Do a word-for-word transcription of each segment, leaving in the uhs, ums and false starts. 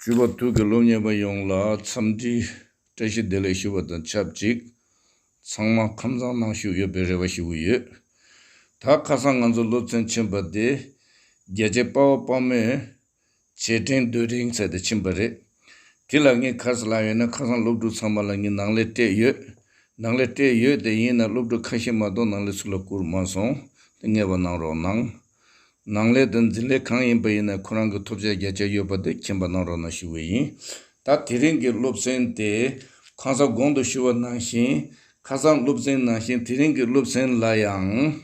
ཞུ་བ་ཐུགས་ཀྱི་སློབ་གཉེར་པ་ཡོངས་ལ་འཚམས་འདྲི་བཀྲ་ཤིས་བདེ་ལེགས་ཞུ་བ་དང་ཆབས་ཅིག་ཚང་མ་ཁམས་བཟང་ནང་བཞུགས་ཡོད་པའི་རེ་བ་ཞུ་གི་ཡོད། ད་ཁ་སང་ང་ཚོ་སློབ་ཚན་ཕྱིན་པ་དེ་རྒྱལ་གཅེས་དཔའ་བོ་དཔའ་མོའི་རྗེས་དྲན་དུས་དྲན་ཟེར་ཏེ་ཕྱིན་པ་རེད། དེ་ལ་ངས་ག་རེ་ཟེར་ལབ་ཡོད་ན། ཁ་སང་སློབ་ཕྲུག་ཚང་མ་ལ་ངས་ནང་ལས་སྤྲད་ཡོད། ནང་ལས་སྤྲད་ཡོད་དེ། ཡིན་ན་སློབ་ཕྲུག་ཁ་ཤས་མ་གཏོགས་ནང་ལས་ཚུར་ལ་བསྐུར་མ་སོང་། དེ་ངེས་པར་གནང་རོགས་གནང་། ནང་ལས་དང་འཛིན་ལས་གང་ཡིན་པ་ཡིན་ན་ཁོ་རང་གི་ཐོབ་ཆ་བརྒྱ་ཆ་ཡོད་པ་དེ་མཁྱེན་པ་གནང་རོགས་གནང་ཞུ་གི་ཡིན། ད་དེ་རིང་གི་སློབ་ཚན་དེ་ཁ་སང་གོང་དུ་ཞུ་བ་ནང་བཞིན། ཁ་སང་སློབ་ཚན་ནང་བཞིན་དེ་རིང་གི་སློབ་ཚན་ལ་ཡང་།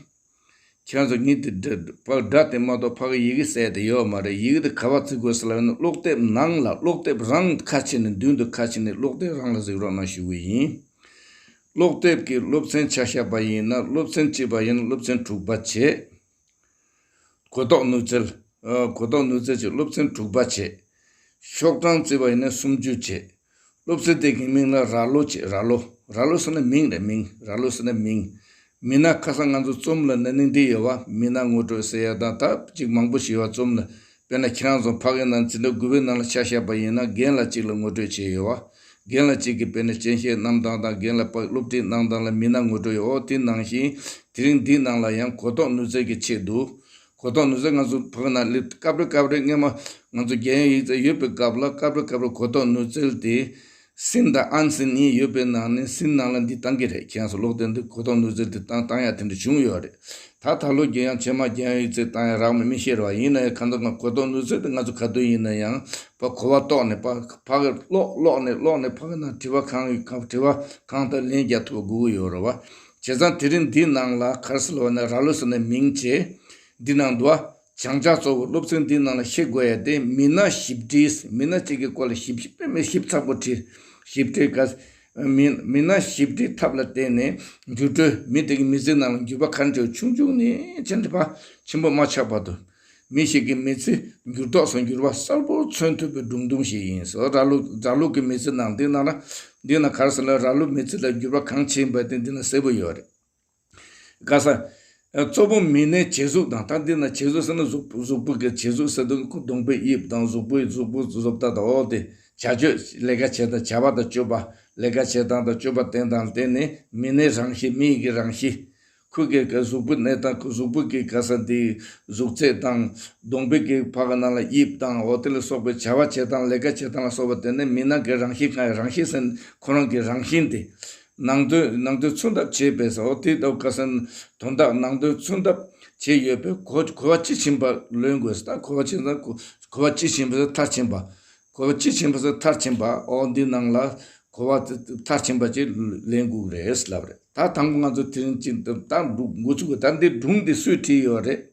ཁྱེད་རང་ཚོ་ངས་དེ་འདྲ་ཕ་སྒྲ་དེ་མ་གཏོགས་ཕ་གི་ཡི་གེ་གསལ་དེ་ཡོད་མ་རེད། ཡི་གེ་དེ་ག་པར་བརྩི་དགོས་ཟེར་ལབ་ན། ཀློག་དེབ་ནང་ལ། ཀློག་དེབ་རང་ཁ་ཕྱེ་ནས། མདུན་དུ་ཁ་ཕྱེ་ནས་ཀློག་དེབ་རང་ལ་གཟིགས་རོགས་གནང་ཞུ་གི་ཡིན། ཀློག་དེབ་ཀྱི་སློབ་ཚན་ཆ་བཞག་པ་ཡིན་ན། སློབ་ཚན་གཅིག་པ་ཡིན་ན་སློབ་ཚན་དྲུག་པ་བྱས། གོ་རྟོགས་ནུས་རྩལ། ཨ། གོ་རྟོགས་ནུས་རྩལ་གྱི་སློབ་ཚན་དྲུག་པ་བྱས། ཤོག་གྲངས་བརྩིས་པ་ཡིན་ན་སུམ་ཅུ་བྱས། སློབ་ཚན་དེ་གི་མིང་ལ་ར་ལོ་བྱས། ར་ལོ། ར་ལོ་ཟེར་ན་མིང་རེད། མིང་། ར་ལོ་ཟེར་ན་མིང་། མི་སྣ། ཁ་སང་ང་ཚོ་རྩོམ་ལ་ན་ནིང་འདི་ཡོད་པ། མི་སྣ་ངོ་སྤྲོད་ཟེར་ཡ་དང་ད་ཅིག་མང་པོ་ཞིག་ཡོད་པ། རྩོམ་ལ། དཔེར་ན་ཁྱེད་རང་ཚོ་ཕ་གི་ནང་འཛིན་གྲྭ་དགུ་པའི་ནང་ལ་ཆ་བཞག་པ་ཡིན་ན། རྒན་ལགས་གཅིག་ལ་ངོ་སྤྲོད་བྱས་ཡོད་པ། རྒན་ལགས་གཅིག་གི་དཔེར་ན་སྤྱན་ཤེལ་རྣམ་ཐར་དང་། རྒན་ལགས་པ་སློབ་ཁྲིད་གནང་སྟངས་ལ་མི་སྣ་ངོ་སྤྲོད་ཡོད། འོ་དེ་ནང་བཞིན་དེ་རིང་འདིའི་ནང་ལ་ཡང་གོ་རྟོགས་ནུས་རྩལ་གྱི་ཆེད་དུ། གོ་རྟོགས་ནུས་རྩལ་ང་ཚོ་ཕ་གི་ནང་སླེབས་སྐབས་རེ་སྐབས་རེ་སྔས་མ་ང་ཚོ་རྒྱལ་ཡོངས་ཡིག་ཚད་ཡོད་པའི་སྐབས་ལ། སྐབས་རེ་སྐབས་རེ་གོ་རྟོགས་ནུས་རྩལ་དེ་སིན་དང་ཨན་སིན་གཉིས་ཡོད་པའི་ནང་ནས་སིན་ནང་ལ་འདི་བཏང་གི་རེད། ཁྱེད་རང་ཚོ་ཀློག་དེབ་འདི་གོ་རྟོགས་ནུས་རྩལ་དེ་བཏང་བཏང་ཡ་དེ་འདྲ་བྱུང་ཡོད་རེད། ད་ད་ལོ་རྒྱལ་ཡོངས་ཆེད་མ་རྒྱལ་ཡོངས་ཡིག་ཚད་བཏང་ཡ་རག་མེད་མི་ཤེས་རེད་པ། ཡིན་ན་ཡང་གང་ལྟར་ང་གོ་རྟོགས་ནུས་རྩལ་དེ་ང་ཚོ་ག་དུས་ཡིན་ན་ཡང་ཕ་གོ་བ་རྟོགས་ནས། ཕ་ཕ་གི་ཀློག་ཀློག་ནས་ཀློག་ནས་ཕ་གི་ནང་དྲི་བ་གང་ཡོད་གང་། དྲི་བ་གང་ལྟར་ལན་རྒྱག་ཐུབ་པ་དགོས་ཀྱི་ཡོད་རེད་པ། བྱས་ཙང་དེ་རིང་འདིའི་ནང་ལ་ག་རེ་ཟེར་ལབ་ན། ར་ལོ་ཟེར་ན་མིང་བྱས། འདི་ནང་འདུག་པ། སྦྱང་བྱ་གཙོ་བོ། སློབ་ཚན་འདིའི་ནང་ལ་ཤེས་དགོས་ཡ་དེ་མི་སྣ་ཞིབ་འབྲི། མི་སྣ་གཅིག་གི་སྐོར་ལ་ཞིབ་ཞིབ་དཔེ་མི་ཞིབ་ཚགས་པོ་བྲིས། ཞིབ་ཕྲའི་ག་མི་མི་སྣ་ཞིབ་འབྲིའི་ཐབས་ལ་བརྟེན་ནས་འགྱུར་འགྲོས། མི་དེ་གི་མི་ཚེའི་ནང་ལ་འགྱུར་བ་ག་འདྲ་བྱུང་། ཆུང་ཆུང་ནས་བྱས་ནས་ཕར་ཆེན་པོ་མ་ཆགས་བར་དུ། མི་ཞིག་གི་མི་ཚེ་འགྱུར་ལྡོག་སོགས་འགྱུར་བ་གསལ་པོར་མཚོན་ཐུབ་པའི་སྒྲུང་ཐུང་ཞིག་ཡིན་ཟེར། ར་ལོ། ར་ལོ་གི་མི་ཚེ་ནང་། འདི་ནང་ལ། འདི་ན་ག་རེ་ཟེར་ལབ། ར་ལོ་མི་ཚེ་ལ་འགྱུར་བ་གང་ཕྱིན་པ་དེ་འདི་ན་གསལ་པོ་ཡོད་རེད། ག་ས། གཙོ་བོ་མི་སྣའི་བྱད་གཟུགས་དང་། ད་འདི་ན་བྱད་གཟུགས་ཟེར་ན་གཟུགས་གཟུགས་པོ་གི་བྱད་གཟུགས་ཟེར་དུས་ཁོ་གདོང་པའི་དབྱིབས་དང་། གཟུགས་པོའི་གཟུགས་པོ་བཟོ་ལྟ་དང་། འོ་དེ་བྱ་སྤྱོད། ལས་ཀ་བྱེད་སྟངས། བྱ་བ་དང་སྤྱོད་པ། ལས་ཀ་བྱེད་སྟངས་དང་སྤྱོད་པ་དེ་དང་བརྟེན་ནས་མི་སྣའི་རང་བཞིན། མི་ཡི་གི་རང་བཞིན། ཁོ་གི་གཟུགས་པོའི་གནས་སྟངས། ཁོ་གཟུགས་པོ་གི་ག་ས་འདི་གཟུགས་ཚད་དང་། གདོང་པའི་གི་ཕ་གི་ནང་ལ་དབྱིབས་དང་། འོ་དེ་ལ་སོགས་པའི་བྱ་བ་བྱེད་སྟངས། ལས་ཀ་བྱེད་སྟངས་ལ་སོགས་པ་དེ་ནི་མི་སྣ་གི་རང་བཞིན་གང་ཡིན། རང་བཞིན་ཟེར་ཁོ་རང་གི་རང་བཞིན་དེ། ནང་དོན། ནང་དོན་མཚོན་ཐབས་བྱས་པས་སོ། དེ་ལྟ་བུ་ཁ་སང་དོན་དག་ནང་དོན་མཚོན་ཐབས་བྱས་ཡོད་པས་གོ་གོ་བ་དཔྱིས་ཕྱིན་པ་ལོན་དགོས། ད་གོ་བ་དཔྱིས་ཕྱིན། གོ་གོ་བ་དཔྱིས་ཕྱིན་པས་མཐར་ཕྱིན་པ། གོ་བ་དཔྱིས་ཕྱིན་པས་མཐར་ཕྱིན་པ། འོ་འདི་ནང་ལ་གོ་བ་མཐར་ཕྱིན་པ་ཅིག་ལེན་དགོས་རེད་ལབ་རེད། ད་དང་པོ་ང་ཚོ་དེ་རིང་ཅིག་ད་འགོ་ཚུགས་དགོས། ད་འདི་སྒྲུང་འདི་སུས་བྲིས་ཡོད་རེད།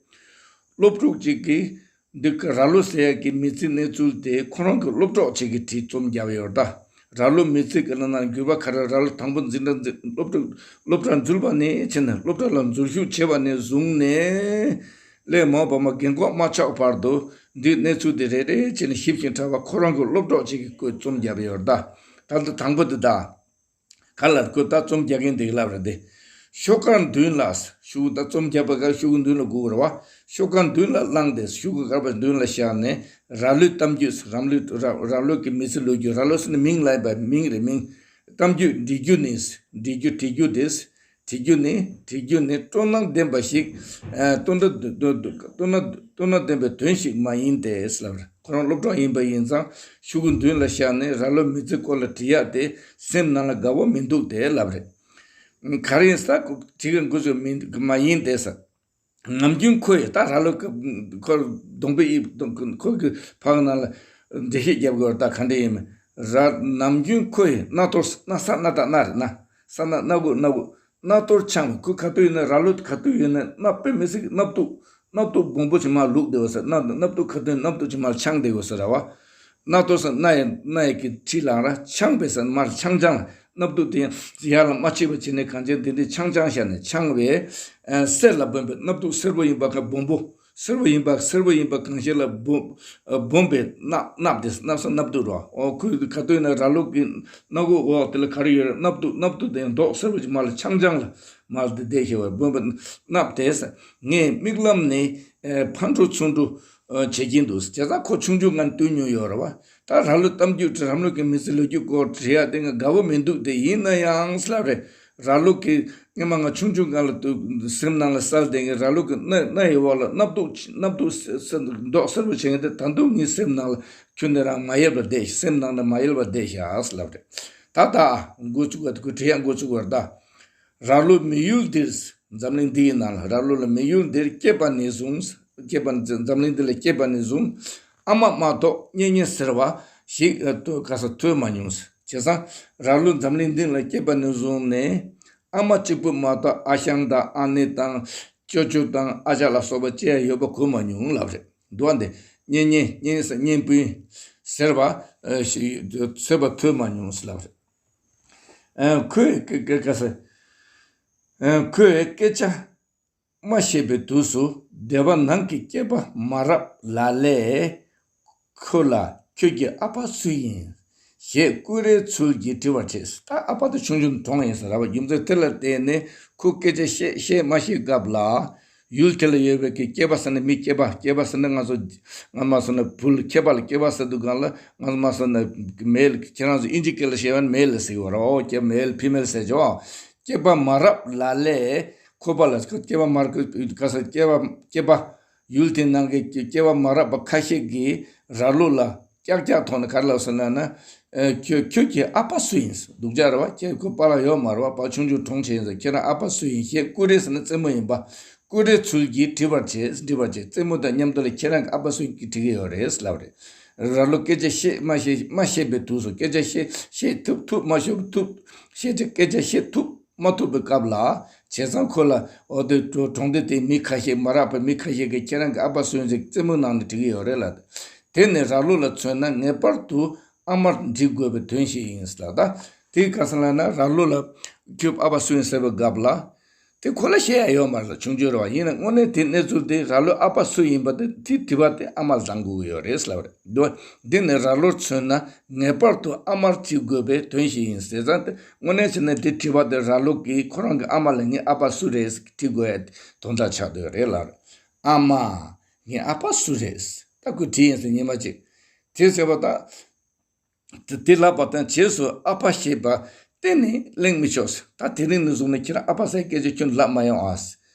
སློབ་ཕྲུག་ཅིག་གིས། འདི་ག་ར་ལོ་ཟེར་ཡག་གི་མི་ཚེའི་གནས་ཚུལ་དེ་ཁོ་རང་གི་སློབ་གྲོགས་ཅིག་གིས་བྲིས། རྩོམ་བརྒྱབ་ཡོད་རེད་ད། ར་ལོ་མི་ཚེ་གི་ནང་ན་འགྱུར་བ་ག་རེ། ར་ལོ་དང་པོ་འཛིན་གྲྭ་འཛིན། སློབ་གྲྭ། སློབ་གྲྭ་འཛུལ་བ་ནས་བྱས་ནས། སློབ་གྲྭ་ལ་འཛུལ་ཞུགས་བྱས་པ་ནས་བཟུང་ནས་སླེ་མོ་བ་མ་རྒན་གོག་མ་ཆགས་བར་དུ་འདིའི་གནས་ཚུལ་དེ་རེ་རེ་བྱས་ནས་ཞིབ་ཅིང་ཕྲ་བ་ཁོ་རང་གི་སློབ་གྲོགས་ཅིག་གིས་བཀོད། རྩོམ་བརྒྱབ་ཡོད་རེད་ད། ད་ལྟ་དང་པོ་འདི་ད། ག་ལ་ཁོ་ད་རྩོམ་རྒྱག་མཁན་དེ་གི་ལབ་རེད་དེ། ཤོག་གྲངས་མདུན་ལ། ཤོག་ད་རྩོམ་རྒྱག་པ་ག་ཤོག་གུ་མདུན་ལ་སྒུག་རེད་པ། ཤོག་གྲངས་མདུན་ལ་བླངས་ཏེ་ཤོག་གུ་དཀར་པོ་མདུན་ལ་བཞག་ནས། ར་ལོའི་གཏམ་རྒྱུད། ར་ལོའི། ར་ར་ལོ་གི་མི་ཚེ་ལོ་རྒྱུས། ར་ལོ་ཟེར་ན་མིང་ལ་ཡིན་པ། མིང་རེད། མིང་། གཏམ་རྒྱུད་འབྲི་རྒྱུ་ནི། འབྲི་རྒྱུ། བྲི་རྒྱུ་དེ། བྲི་རྒྱུ་ནི། བྲི་རྒྱུ་ནི་སྤྲོ་སྣང་ལྡན་པ་ཞིག་ཨ། སྤྲོ་སྣང་སྤྲོ་སྣང་སྤྲོ་སྣང་ལྡན་པའི་དོན་ཞིག་མ་ཡིན་ཏེ་ལབ་རེད། ཁོ་རང་སློབ་གྲོགས་ཡིན་པ་ཡིན་ཙང་ཤོག་གུ་མདུན་ལ་བཞག་ནས་ར་ལོ་མི་ཚེ་སྐོར་ལ་བྲི་ཡག་དེ་སེམས་ནང་ལ་དགའ་བོ་མི་འདུག་སྟེ་ལབ་རེད། ག་རེ་ཡིན་ཟེར་ན་བྲི་གི་འགོ་ཚུགས་མི་མ་ཡིན་ཏེ་ཟེར། ནམ་རྒྱུན་ཁོ་ཡིས་ད་ར་ལོ་ཁོ་གདོང་པའི་དབྱིབས། ཁོ་གི་ཕ་གི་ནང་ལ་འགྲེལ་བཤད་རྒྱབ་དགོས་རེད་ད། ག་འདྲ་ཡིན་མིན། ར་ནམ་རྒྱུན་ཁོ་ཡིས་སྣ་ཐོར། སྣ་ས་སྣ་བཏགས་སྣ་རེད། སྣ། ས་སྣ། སྣ་དགུ། སྣ་དགུ། སྣ་ཐོར་འཆང་། ཁོ་ག་དུས་ཡིན་ན། ར་ལོ་ག་དུས་ཡིན་ན་སྣ། དཔེ་མི་སྲིད་སྣབས་ཏོག་སྣབས་ཏོག་སྦོམ་པོ་ཅིག་མར་བླུགས་བསྡད་ཡོད་ཟེར། སྣ། སྣབས་ཏོག་ག་དུས་སྣབས་ཏོག་ཅིག་མར་འཆང་བསྡད་ཡོད་ཟེར་ར་བ། སྣ་ཐོར་ཟེར་སྣ་ཡི། སྣ་ཡི་གི་ཁྲིད་ལངས་ར། འཆང་བས་ཟེར་མར་འཆང་འཆང་། སྣབས་ཏོག་དེ་ཡར་ལ་མ་མཆེད་པ་བྱས་ནས་གང་ཅན་དེ་འདྲའི་འཆང་འཆང་བཞག་ནས། འཆང་བས། ཨ། གསེར་ལ་སྦོམ་པའི། སྣབས་ཏོག་སེར་པོ་ཡིན་པ་ག་སྦོམ་པོ། སེར་པོ་ཡིན་པ། སེར་པོ་ཡིན་པ་གང་ཞིག་ལ་སྦོམ། ཨ། སྦོམ་པའི་སྣབས། སྣབས་དེ། སྣབས་ས་སྣབས་ཏོག་རོ། ཨོ་ཁོས་ག་དུས་ན་ར་ལོ་གི་སྣ་སྒོ་འོག་དེ་ལ་ག་རེ་ཡོད་རེད། སྣབས་ཏོག་སྣབས་ཏོག་དེ་མདོག་སེར་པོ་ཅིག་མར་ལ་འཆང་འཆང་ལ་མར་དེ་བསྡད་ཤེས་པ། སྦོམ་པའི་སྣབས་དེ། ངས་མིག་ལམ་ནས། ཨ། ཕར་འགྲོ་ཚུར་འགྲོ། བྱེད་ཀྱིན་འདུག་བྱས་ཙང་ཁོ་ཆུང་ཆུང་སྒང་ནས་བཏུལ་མྱོང་ཡོད་རེད་བ། ད་ར་ལུ་གཏམ་རྒྱུད་ར་ལུ་གི་མི་ཚེ་ལོ་རྒྱུས་སྐོར་དྲི་ཡ་དེ་ང་དགའ་བོ་མི་འདུག་དེ་ཡིན་ན་ཡང་ལབ་རེད། ར་ལུ་གི་སྔོན་མ་ང་ཆུང་ཆུང་སྒང་ལ་དུ་སེམས་ནང་ལ་གསལ་བསྡད་མཁན་ར་ལུ་གི་སྣ་སྣ་ཡི་འོག་ལ་སྣབས་སྟུག་སྣབས་སྟུག་སེ་སེ་མདོག་སེར་པོ་བྱེད་མཁན་དེ་ད་དུང་ངའི་སེམས་ནང་ལ་ཁྱོན་ནས་རང་མ་ཡལ་བར་བསྡད་ཤག་སེམས་ནང་ནས་མ་ཡལ་བར་བསྡད་ཤག་ལབ་རེད། ད་ད་འགོ་བཙུགས་པ་དེ་ཁོས་དྲི་ཡ་འགོ་བཙུགས་པ་རེད་ད། ར་ལུ་མི་ཡུལ་འདིར། འཛམ་གླིང་འདི་ཡི་ནང་ལ་ར་ལུ་ལ་མི་ཡུལ་འདིར་སྐྱེས་པ་ནས་བཟུང་། སྐྱེས་པ་འཛམ་གླིང་འདི་ལ་སྐྱེས་པ་ནས་བཟུང་། ཨ་མ་མ་གཏོགས་གཉེན་ཉེ་ཟེར་བ་ཞིག་ཨ་ཐོས་ག་ས་ཐོས་མ་མྱོང་། བྱས་ཙང་ར་ལུ་འཛམ་གླིང་འདི་ལ་སྐྱེས་པ་ནས་བཟུང་ནས་ཨ་མ་གཅིག་པུ་མ་གཏོགས་ཨ་ཞང་དང་ཨ་ནེ་དང་ཅོ་ཅོ་དང་ཨ་ཅག་ལ་སོགས་པ་ཅི་ཡང་ཡོད་པ་གོ་མ་མྱོང་ལབ་རེད། འདུག་བ་འདི་གཉེན་ཉེ་གཉེན་ས་གཉེན་སྤུན་ཟེར་བ་ཨ་ཞིག་ཐོས་པ་ཐོས་མ་མྱོང་ལབ་རེད། ཨ་ཁོས་ཀ་ཀ་ཀ་ས། ཨ་ཁོས་སྐད་ཆ་མ་བཤད་པའི་དུས་སུ་སྡེ་པ་ནང་གི་སྐྱེས་པ་མ་རབས་ལ་ལས་ཁོ་ལ་ཁྱོད་ཀྱི་ཨ་ཕ་སུ་ཡིན་ཞེས་ཀུ་རེའི་ཚུལ་གྱིས་དྲི་བར་བྱེད། ད་ཨ་ཕ་དེ་ཆུང་ཆུང་གྲོངས་ཡིན་ཟེར་ར་བ། རྒྱུ་མཚན་དེ་ལ་བརྟེན་ནས་ཁོ་སྐད་ཆ་བཤད་བཤད་མ་བཤད་སྐབས་ལ། ཡུལ་དེ་ལ་ཡོད་པའི་གི་སྐྱེས་པ་ཟེར་ན་མི་སྐྱེས་པ། སྐྱེས་པ་ཟེར་ན་ང་ཚོ་ང་མ་སོང་ན་བུ་ལ་སྐྱེས་པ་ལ་སྐྱེས་པ་ཟེར་དུས་སྒང་ལ་ང་ཚོ་མ་སོང་ན་མེལ། ཁྱེད་རང་ཚོ་ཨིན་ཇི་སྐད་ལ་བཤད་པ་ན་མེལ་ཟེར་གི་ཡོད་རེད། ཨོ་སྐྱེས་མེལ་ཕི་མེལ་ཟེར་ཆོག་སྐྱེས་པ་མ་རབས་ལ་ལས་ཁོ་པ་ལ་སྐྱེས་པ་མ་རབས་ག་ས་སྐྱེས་པ་སྐྱེས་པ་ཡུལ་དེ་ནང་གི་སྐྱེས་པ་མ་རབས་པ་ཁ་ཤས་ཀྱིས་ར་ལུག་ལ་ཀྱག་ཀྱག་ཐོག་ནས་ག་རེ་ལབ་སོང་ལབ་ན། ཨ་ཁྱོད་ཁྱོད་ཀྱི་ཨ་ཕ་སུ་ཡིན། སྡུག་ཅག་རེད་བ། ཁྱེད་ཁོ་པཱ་ལགས་ཡོད་མ་རེད་བ། པཱ་ཆུང་ཆུང་གྲོངས་བྱས་ཡིན་ཟེར། ཁྱེད་རང་ཨ་ཕ་སུ་ཡིན་ཞེས་ཀུ་རེ་ཟེར་ན་རྩེད་མོ་ཡིན་པ། ཀུ་རེ་ཚུལ་གྱིས་དྲི་བར་བྱེད། འདྲི་བར་བྱེད། རྩེད་མོ་དང་མཉམ་དུ་ལ་ཁྱེད་རང་གི་ཨ་ཕ་སུ་ཡིན་དྲི་གི་ཡོད་རེད་ལབ་རེད། ར་ལུག་སྐད་ཆ་བཤད་མ་བཤད་མ་བཤད་པའི་དུས་སུ། སྐད་ཆ་བཤད་བཤད་ཐུབ་ཐུབ་མ་བཤད་ཐུབ་བཤད་ཀྱི་སྐད་ཆ་བཤད་ཐུབ་མ་ཐུབ་པའི་སྐབས་ལ། བྱས་ཙང་ཁོ་ལ་འོ་དེ་གྲོང་སྡེ་དེའི་མི་ཁ་ཤས་མ་རབས་པའི་མི་ཁ་ཤས་ཀྱིས་ཁྱེད་རང་གི་ཨ་ཕ་སུ་ཡིན་ཟེར་རྩེད་མོ་ནང་ནས་དྲི་གི་ཡོད་རེད་ལབ། དེ་ནི་ར་ལུག་ལ་མཚོན་ན་ངེས་པར་དུ་ཨ་མར་འདྲི་དགོས་པའི་དོན་ཞིག་ཡིན་ལ། ད་དེ་ག་ས་ལབ་ན་ར་ལུག་ལ་ཁྱོད་ཨ་ཕ་སུ་ཡིན་ཟེར་བའི་སྐབས་ལ། དེ་ཁོ་ལ་བཤད་ཡ་ཡོད་མ་རེད་ལ། ཆུང་ཆུང་རེད་བ། ཡིན་ན་དངོས་གནས་དེ་གནས་ཚུལ་དེ་ར་ལུག་ཨ་ཕ་སུ་ཡིན་པ་དེ་དེ་དྲི་བ་དེ་ཨ་མ་ལ་བཏང་དགོས་ཀྱི་ཡོད་རེད་ལབ་རེད། འདི་འདི་ནི་ར་ལུག་མཚོན་ན་ངེས་པར་དུ་ཨ་མར་དྲི་དགོས་པའི་དོན་ཞིག་ཡིན་ཟེར་ཙང་། དེ་དངོས་གནས་བྱས་ན་དེ་དྲི་བ་དེ་ར་ལུག་གིས་ཁོ་རང་གི་ཨ་མ་ལ་ངའི་ཨ་ཕ་སུ་རེད་དྲི་དགོས་ཡ་དོན་དག་ཆགས་བསྡད་ཡོད་རེད་ལབ་རེད། ཨ་མ། ངའི་ཨ་ཕ་སུ་རེད། ད་ཁོས་དྲིས་ཡིན་ཟེར་ཉི་མ་གཅིག་དེ་ཟེར་བ་དང་། དེ་དེ་ལབ་པ་དང་རྗེས་སུ་ཨ་ཕ་ཞེས་པ་གཏན་ནས་གླེང་མི་ཆོག་ད་དེ་རིང་ནས་བཟུང་ནས་ཁྱེད་རང་ཨ་ཕ་ཟེར་སྐད་ཆ་ཁྱོད་ལབ་མ་ཡོང་ཨ།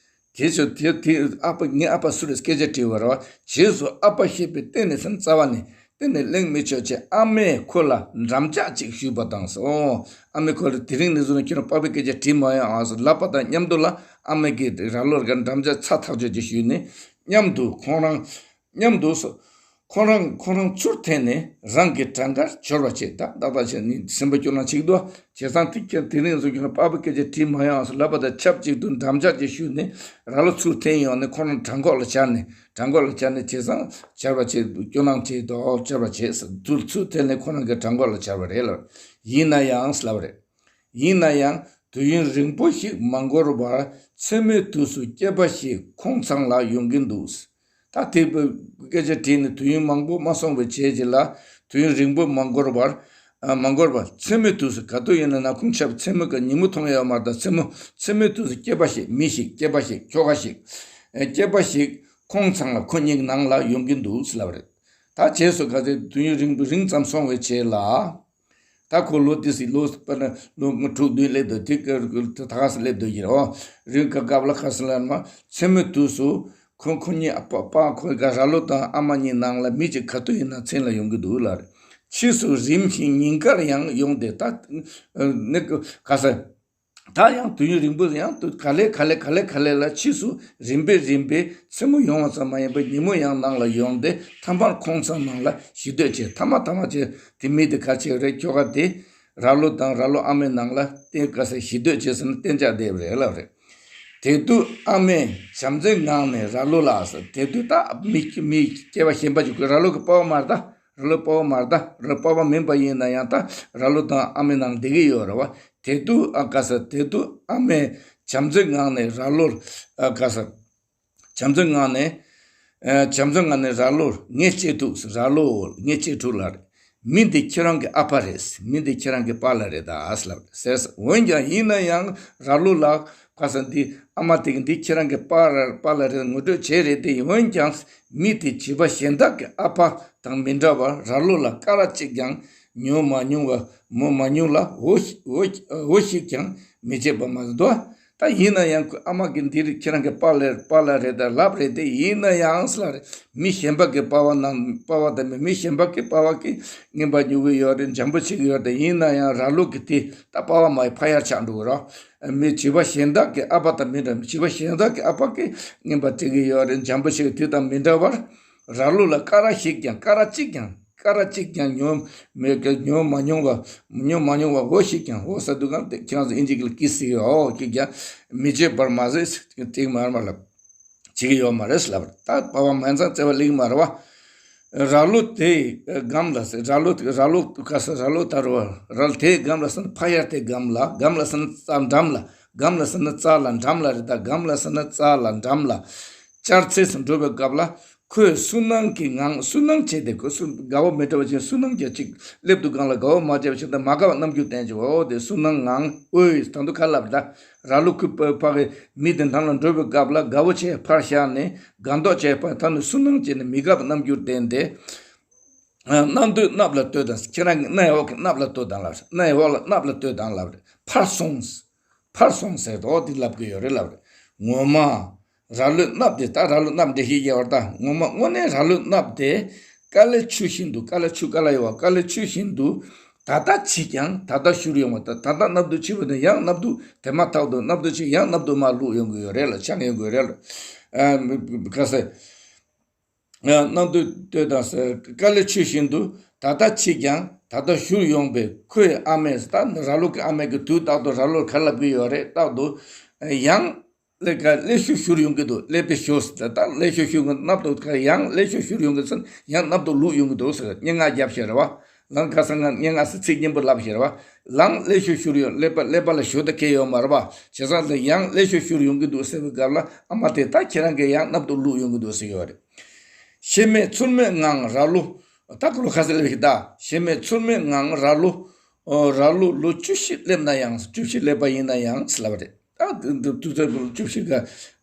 དེ་ཚོ་དེ་དེ་ཨ་ཕ་ངའི་ཨ་ཕ་སུ་རེད་སྐད་ཆ་དྲིས་པ་རེད་བ། རྗེས་སུ་ཨ་ཕ་ཞེས་པའི་གཏན་ནས་སེམས་རྩ་བ་ནས་གཏན་ནས་གླེང་མི་ཆོག་ཅེས་ཨ་མས་ཁོ་ལ་འགྲམ་ལྕག་ཅིག་གཞུས་པ་དང་སོ། ཨ་མས་ཁོ་ལ་དེ་རིང་ནས་བཟུང་ནས་ཁྱོད་རང་ཨ་ཕའི་སྐད་ཆ་དྲིས་མ་ཡོང་ཨ་སོ་ལབ་པ་དང་མཉམ་དུ་ལ་ཨ་མས་ཀྱིས་ར་ལུག་ག་འགྲམ་ལྕག་ཚ་ཐག་ཆོད་ཅིག་གཞུས་ནས་མཉམ་དུ་ཁོང་རང་མཉམ་དུ་སོ། ཁོང་རང་ཁོང་རང་ཚུར་འཐེན་ནས་རང་གི་བྲང་ཁར་འབྱོར་བ་བྱས། ད་ཏག་ཏག་བྱས་ནས་སེམས་པ་སྐྱོ་སྣང་ཅིག་འདུག་བྱས་ཙང་དེ་ཁྱེད་དེ་རིང་སོ་ཁྱོད་རང་ཨ་ཕའི་སྐད་ཆ་དྲིས་མ་ཡོང་ཨ་སོ་ལབ་པ་དང་ཆབས་ཅིག་ཏུ་འགྲམ་ལྕག་ཅིག་གཞུས་ནས་ར་ལུག་ཚུར་འཐེན་ཡོང་ནས་ཁོང་རང་བྲང་ཁོག་ལ་འབྱར་ནས་བྲང་ཁོག་ལ་འབྱར་ནས་བྱས་ཙང་འབྱར་བ་བྱས་སྐྱོ་སྣང་བྱས་འདུག་འབྱར་བ་བྱས་ཚུར་ཚུར་འཐེན་ནས་ཁོང་རང་གི་བྲང་ཁོག་ལ་འབྱར་བ་རེད་ལབ། ཡིན་ན་ཡང་ལབ་རེད། ཡིན་ན་ཡང་དུས་ཡུན་རིང་པོ་ཞིག་མ་འགོར་བར་མཚན་མོའི་དུས་སུ་སྐྱེས་པ་ཞིག་ཁོང་ཚང་ལ་ཡོང་གིན་འདུག་ད་དེ་སྐད་ཆ་དྲིས་ནས་དུས་ཡུན་མང་པོ་མ་སོང་བའི་རྗེས་ཀྱི་ལ། དུས་ཡུན་རིང་པོ་མ་འགོར་བར། ཨ་མ་འགོར་བར་མཚན་མོའི་དུས་སུ་ག་དུས་ཡིན་ན་ན་ཁུངས་ཆབ་མཚན་མོ་ག་ཉིན་མོ་མཐོང་ཡོད་མ་རེད། ད་མཚན་མོ་མཚན་མོའི་དུས་སུ་སྐྱེས་པ་ཞིག་མི་ཞིག་སྐྱེས་པ་ཞིག་ཁྱོ་ག་ཞིག་ཨེ་སྐྱེས་པ་ཞིག་ཁོང་ཚང་ལ་ཁོ་གཉིས་ནང་ལ་ཡོང་གིན་འདུག་ལབ་རེད། ད་རྗེས་སུ་ག་ཚོད་དུས་ཡུན་རིང་པོ་རིང་ཙམ་སོང་བའི་རྗེས་ལ། ད་ཁོ་ལོ་དེ་སི་ལོ་དཔེར་ན་ལོ་ངོ་དྲུག་བདུན་སླེབས་འདུག་དེ་ཀ་ད་ག་སེ་སླེབས་འདུག་ཡིན་རོ། རིང་ག་སྐབས་ལ་ཁ་སེ་ལ་མ་མཚན་མོའི་དུས་སུ་ཁོ་ཁོ་གཉིས་ཨ་ཕ་ཕ་ཁོ་ག་ར་ལོ་དང་ཨ་མ་གཉིས་ནང་ལ་མི་གཅིག་ག་དུས་ཡིན་ན་མཚན་ལ་ཡོང་གི་འདུག་ལ། ཕྱིས་སུ་རིམ་བཞིན་ཉིན་དཀར་ཡང་ཡོང་སྟེ་ད་ནི་ག་ས། ད་ཡང་དུས་ཡུན་རིང་པོ་ཡང་དུ་ག་ལེ་ག་ལེ་ག་ལེ་ག་ལེ་ལ་ཕྱིས་སུ་རིམ་པས་རིམ་པས་མཚན་མོ་ཡོང་བ་ཙམ་མ་ཡིན་པར་ཉིན་མོ་ཡང་ནང་ལ་ཡོང་སྟེ་ཐ་མར་ཁོང་ཚང་ནང་ལ་ཞི་སྡོད་བྱས། ཐ་མ་ཐ་མ་བྱས་དེ་མི་དེ་ག་བྱེད་རེད། ཁྱོ་ག་དེ་ར་ལོ་དང་ར་ལོ་ཨ་མའི་ནང་ལ་བསྟེན་ག་ས་ཞི་སྡོད་བྱས་ཟིན་ན་གཏན་འཇགས་བསྡད་པ་རེད་ལབ་རེད། དེ་དུས་ཨ་མས་བྱམས་བརྩེའི་ངང་ནས་ར་ལོ་ལ་ཟེར། དེ་དུས་ད་མི་མི་སྐྱེ་བ་གཞན་པ་ཅིག་ཁོས་ར་ལོ་གི་པ་ཕ་མ་རེད་ད། ར་ལོ་པ་ཕ་མ་རེད་ད། ར་ལོ་པ་ཕ་མིན་པ་ཡིན་ན་ཡང་ད་ར་ལོ་དང་ཨ་མའི་ནང་བསྡད་ཀྱི་ཡོད་རེད་བ། དེ་དུས་ཨ་ག་ས་དེ་དུས་ཨ་མས་བྱམས་བརྩེའི་ངང་ནས་ར་ལོར་ཨ་ག་ས་བྱམས་བརྩེའི་ངང་ནས་ཨ་བྱམས་བརྩེའི་ངང་ནས་ར་ལོར་ངས་གཅེས་ཐུབ་ཟེར། ར་ལོ་ངས་གཅེས་ཐུབ་ལ་རེད། མི་འདི་ཁྱེད་རང་གི་ཨ་ཕ་རེད། མི་འདི་ཁྱེད་རང་གི་པཱ་ལགས་རེད་ད་ཟེར་ལབ་ཟེར། འོན་ཀྱང་ཡིན་ན་ཡང་ར་ལུག་ལ་ཁ་སང་འདི་ཨ་མ་དེ་གི་འདི་ཁྱེད་རང་གི་པཱ་ར་པཱ་ལགས་རེད་ངོ་སྤྲོད་བྱས་རེད་དེ། འོན་ཀྱང་མི་དེ་བྱིས་པ་གཞན་དག་གི་ཨ་ཕ་དང་མི་འདྲ་བར་ར་ལུག་ལ་སྐ་རགས་གཅིག་ཀྱང་ཉོ་མ་མྱོང་བ་མོ་མ་མྱོང་ལ་འོ་ཞིག་འོ་འོ་ཞིག་ཀྱང་མི་བྱེད་པ་མ་ཟད་དོ། ད་ཡིན་ན་ཡང་ཁོ་ཨ་མ་གི་འདི་རེད་ཁྱེད་རང་གི་པཱ་ལགས་པཱ་ལགས་རེད་ད་ལབ་རེད་དེ། ཡིན་ན་ཡང་ཟེར་ལབ་རེད། མི་གཞན་པ་གི་པ་ཕ་ནང་པ་ཕ་དང་མི་མི་གཞན་པ་གི་པ་ཕ་གིས་རྔན་པ་ཉོ་གི་ཡོད་རེད། འཇམ་པོ་བྱེད་ཀྱི་ཡོད་རེད། ཡིན་ན་ཡང་ར་ལུག་གི་དེ་ད་པ་ཕ་མ་ཡི་ཕ་ཡར་ཆགས་འགྲོ་གི་རོ། མི་བྱིས་པ་གཞན་དག་གི་ཨ་ཕ་དང་མི་འདྲ་བྱིས་པ་གཞན་དག་གི་ཨ་ཕ་གིས་རྔན་པ་སྤྲད་ཀྱི་ཡོད་རེད། འཇམ་པོ་བྱེད་ཀྱི་དེ་དང་མི་འདྲ་བར་ར་ལུག་ལ་སྐ་རགས་ཤིག་ཀྱང་སྐ་རགས་གཅིག་ཀྱང་སྐ་རགས་གཅིག་ཀྱང་ཉོ་མེད་ཀྱི་ཉོ་མ་མྱོང་བ་ཉོ་མ་མྱོང་བ་འོ་ཞིག་ཀྱང་འོ་ཟེར་དུས་གང་དེ་ཁྱེད་རང་ཚོ་ཨིན་ཇི་གི་ལ་ཀི་སི་གི་འོ་ཀི་ཀྱང་མི་བྱེད་པར་མ་ཟད་དེ་མར་མ་ལབ་བྱེད་ཀྱི་ཡོད་མ་རེད་ལབ། ད་པ་ཕ་མ་ཚང་བརྩེ་བ་ལེགས་མ་རེད་བ། ར་ལུག་དེ་སྒམ་ལ་ཟེར་ར་ལུག་ར་ལུག་ག་ས་ར་ལུག་ད་རུ་བ་ར་ལུག་དེ་སྒམ་ལ་ཟེར་ན་ཕ་ཡར་དེ་སྒམ་ལ་སྒམ་ལ་ཟེར་ན་རྩ་འགྲམ་ལ་སྒམ་ལ་ཟེར་ན་རྩ་ལ་འགྲམ་ལ་རེད། ད་སྒམ་ལ་ཟེར་ན་རྩ་ལ་འགྲམ་ལ། ཅར་ཚེས་སུ་འགྲོ་བའི་སྐབས་ལ་ཁོས་སུན་སྣང་གི་ངང་སུན་སྣང་བྱས་ཏེ་ཁོས་སུ་དགའ་བོ་མི་འདྲ་བ་ཅན་སུན་སྣང་རྒྱ་ཅིག་སླེབས་འདུག་གང་ལ་དགའ་བོ་མ་བྱས་པ་ཞིག་དང་མ་དགའ་བ་རྣམ་འགྱུར་བསྟན་ཅིག་འོ་དེ་སུན་སྣང་ངང་ཨོའི་ད་དུ་ཁ་ལབ་ད་ར་ལུག་ཁུ་ཕ་གི་མི་དེ་འགྲམ་ལ་འགྲོ་བའི་སྐབས་ལ་དགའ་བོ་བྱས་ཕར་བཞག་ནས་དགའ་མདོག་བྱས་ཕར་ད་ནི་སུན་སྣང་བྱས་ནས་མི་དགའ་བ་རྣམ་འགྱུར་བསྟན་ཏེ། གནམ་དུས་གནབ་ལ་ལྟོས་དང་ཁྱེད་རང་གི་རྣ་ཡི་འོག་གི་གནབ་ལ་ལྟོས་དང་ལབ་རེད། རྣ་ཡི་འོག་ལ་གནབ་ལ་ལྟོས་དང་ལབ་རེད། ཕར་སོང་། ཕར་སོང་ཟེར་དོ་འདི་ལབ་གི་ཡོད་རེད་ལབ་རེད། ངོ་མ། ར་ལུག་གནབ་དེ་ད་ར་ལུག་གནབ་འདྲ་ཞིག་ཡོད་རེད་ད། ངོ་མ་དངོས་གནས་ར་ལུག་གནབ་དེ་དཀའ་ལས་ཆུ་བཞིན་དུ་དཀའ་ལས་ཆུ་དཀའ་ལས་ཡོད་བ་དཀའ་ལས་ཆུ་བཞིན་དུ་ད་ལྟ་བྱེད་ཀྱང་ད་ལྟ་བཞུར་ཡོང་བ་ད་ད་ལྟ་གནབ་དུ་ཆུ་བ་དང་ཡང་གནབ་དུ་དེ་མ་ཐག་ཏུ་གནབ་དུ་ཆུ་ཡང་གནབ་དུ་མ་ལུག་ཡོང་གི་ཡོད་རེད་ལ་ཆང་ཡོང་གི་ཡོད་རེད་ལ། ཨ་ག་ཟེར། གནམ་དུས་སྟོད་དང་ཟེར་དཀའ་ལས་ཆུ་བཞིན་དུ་ད་ལྟ་ཕྱིས་ཀྱང་ད་ལྟ་བཞུར་ཡོང་པས་ཁོའི་ཨ་མས་ད་ར་ལུག་གི་ཨ་མས་ཀྱི་དུས་རྟག་ཏུ་ར་ལུག་ག་ལབ་ཀྱི་ཡོད་རེད་རྟག་ཏུ་ཡང་ཀླད་ཀ་ཀླད་ཤུགས་བཞུར་ཡོང་གི་འདུག་ཀླད་པའི་ཤུགས་ད་ཀླད་ཤུགས་བཞུར་གི་གནམ་དུ་ཡང་ཀླད་ཤུགས་བཞུར་ཡོང་གི་ཚུན་ཡང་གནམ་དུ་ལུག་ཡོང་གི་འདུག་ཟེར་སྙན་ངག་བརྒྱབ་ཤེར་བ་ལང་ཁ་སང་ང་སྙན་ངག་སི་ཚིག་སྙན་པོ་ལབ་ཤེར་བ་ལང་ཀླད་ཤུགས་བཞུར་ཡོང་ཀླད་པ་ཀླད་པ་ལ་ཞུ་ད་ཁེལ་ཡོད་མ་རེད་བ་བྱས་ཙང་ལ་ཡང་ཀླད་ཤུགས་བཞུར་ཡོང་གི་འདུག་ཟེར་བའི་སྐབས་ལ་ཨ་མ་དེ་ད་ཁྱེད་རང་གི་ཡང་གནམ་དུ་ལུག་ཡོང་གི་འདུག་ཟེར་གི་ཡོད་རེད། ཞེ་མེད་ཚུར་མེད་ངང་ར་ལུག་ད་ཀུ་ལུ་ཁ་སི་ལབ་ཤིག་ད། ཞེ་མེད་ཚུར་མེད་ངང་ར་ལུག་ཨོ་ར་ལུག་ལོ་བཅུ་བཞི་སླེབས་ན་ཡང་བཅུ་བཞི་སླེབས་པ་ཡིན་ན་ཡང་ལབ་རེད། ད་དུས་ཚོད་ཀུ་ལུ་བཅུ་བཞི་ག་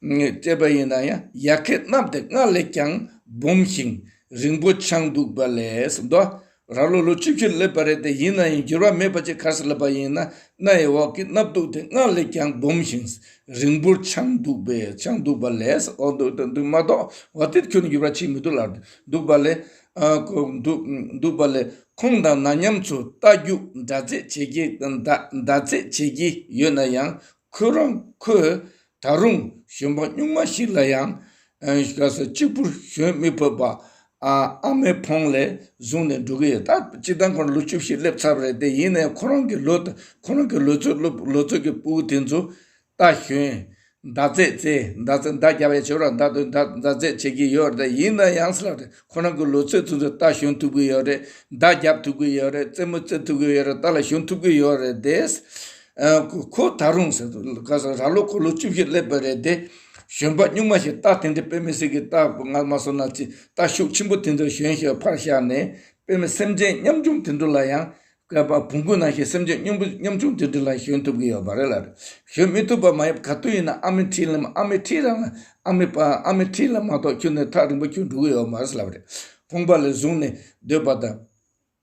སླེབས་པ་ཡིན་ན་ཡང་ཡ་ཁའི་གནབ་དེ་སྔར་ལས་ཀྱང་སྦོམ་ཞིང་རིང་པོ་ཆགས་འདུག་པ་ལས་ཟེར་འདུག་ར་ལུག་ལོ་བཅུ་བཞི་སླེབས་པ་རེད་དེ་ཡིན་ན་ཡང་འགྱུར་བ་མེད་པ་ཅིག་ག་རེ་ཟེར་ལབ་པ་ཡིན་ན་རྣ་ཡི་འོག་གི་གནབ་དུག་དེ་སྔར་ལས་ཀྱང་སྦོམ་ཞིང་རིང་པོར་ཆགས་འདུག་པས་ཆགས་འདུག་པ་ལས་ཨོ་འདུག་འདུག་མ་གཏོགས་འོ་དེ་ཁྱོན་ནས་འགྱུར་བ་ཕྱིན་མི་འདུག་ལབ་འདུག་པ་ལས་ཨ་ཁོ་འདུག་འདུག་པ་ལས་ཁོང་དང་ན་མཉམ་ཚོ་རྟ་རྒྱུག་འདྲ་མཛད་བྱེད་ཀྱི་འདྲ་འདྲ་མཛད་བྱེད་ཀྱི་ཡོད་ན་ཡང་ཁོ་རང་ཁོས་ད་རུང་གཞོན་པ་སྨྱུག་མ་ཞིག་ལ་ཡང་ཨ་ག་ས་གཅིག་པུར་ཞོན་མི་ཕོད་པ། ཨ་ཨ་མའི་ཕོངས་ལས་བཟུང་ནས་འགྲོ་གི་ཡོད། ད་སྤྱིར་བཏང་ཁོ་རང་ལོ་བཅུ་བཞི་སླེབས་ཚར་བ་རེད་དེ་ཡིན་ནའི་ཁོ་རང་གི་ལོ་ཁོ་རང་གི་ལོ་ཚོད་ལོ་ལོ་ཚོད་ཀྱི་སྤུ་གུ་དེ་ཚོ་རྟ་ཞོན་མདའ་རྩེད་རྩེད་མདའ་རྩེད་མདའ་རྒྱབ་ཡ་བྱེད་ར་མདའ་དོན་མདའ་མདའ་རྩེད་བྱེད་ཀྱི་ཡོད་རེད་དེ་ཡིན་ན་ཡང་སླ་རེད་ཁོ་རང་གི་ལོ་ཚོད་དེ་ཚོ་རྟ་ཞོན་ཐུབ་ཀྱི་ཡོད་རེད་མདའ་རྒྱབ་ཐུབ་ཀྱི་ཡོད་རེད་རྩེད་མོ་རྩེ་ཐུབ་ཀྱི་ཡོད་རེད་རྟ་ལ་ཞོན་ཐུབ་ཀྱི་ཡོད་རེད་དེ། ཨ་ཁོ་ཁོ་ད་རུང་ཟེར་དུས་ག་ས་ར་ལོ་ཁོ་ལོ་བཅུ་བཞི་སླེབས་པ་རེད་དེ། གཞོན་པ་སྨྱུག་མ་ཞིག་རྟ་དེ་འདྲ་དཔེ་མི་སྲིད་ཀྱི་རྟ་ང་མ་སོང་ན་ཅི་རྟ་ཤུགས་ཆེན་པོ་དེ་འདྲ་ཞོན་ཞོན་ཕར་བཞག་ནས་དཔེ་མི་སེམས་ཅན་ཉམ་ཆུང་དེ་འདྲ་ལ་ཡང་སྐབས་བོང་གུ་ནང་བཞིན་སེམས་ཅན་ཉམ་པོ་ཉམ་ཆུང་དེ་འདྲ་ལ་ཞོན་ཐུབ་ཀྱི་ཡོད་མ་རེད་ལབ་རེད། ཞོན་མི་ཐུབ་པ་མ་ཡིན་ག་དུས་ཡིན་ན་ཨ་མའི་འཁྲིས་ལ་ཨ་མའི་འཁྲིས་རང་ལ་ཨ་མའི་པ་ཨ་མའི་འཁྲིས་ལ་མ་གཏོགས་ཁྱོན་ནས་ཐག་རིང་པོ་ཁྱོན་འགྲོ་གི་ཡོད་མ་རེད་ལབ་རེད། ཕོངས་པ་ལས་བཟུང་ནས་སྡོད་པ་དང་།